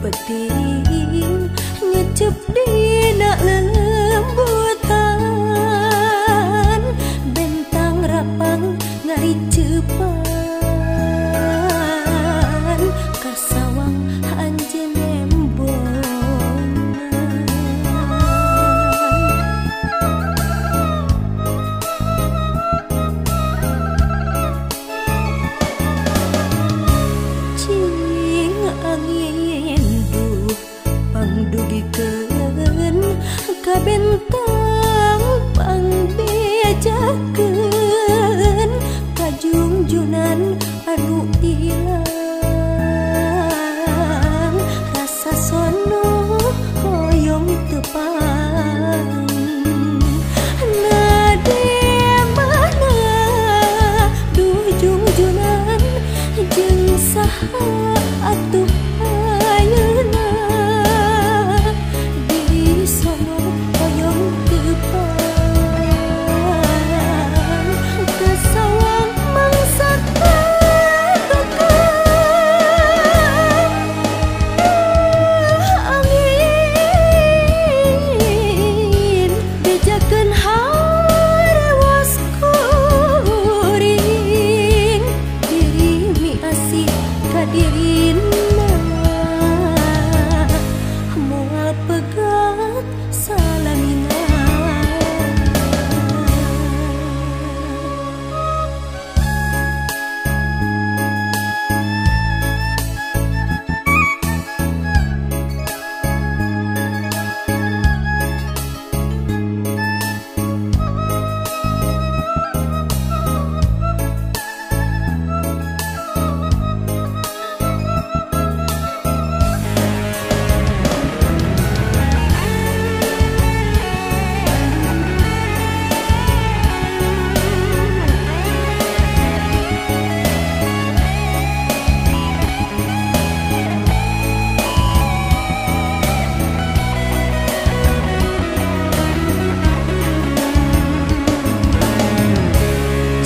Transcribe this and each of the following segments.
Peuting ngecep dina lelembutan bentang rapang ngaricepan kasawang anjeun embongan. Cing angin duh pangdugikeun ka bentang pangbejakeun ka jungjunan anu ilang rasa sono hoyong tepang. Nade mana duh jungjunan jeung saha atuh ayeuna di sono hoyong tepang kasawang mangsa tukang angin bejakeun harewas kuring diri miasih ka dirina moal pegat salamina.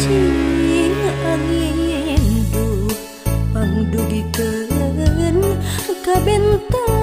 Cing angin duh pangdugikeun ka bentang.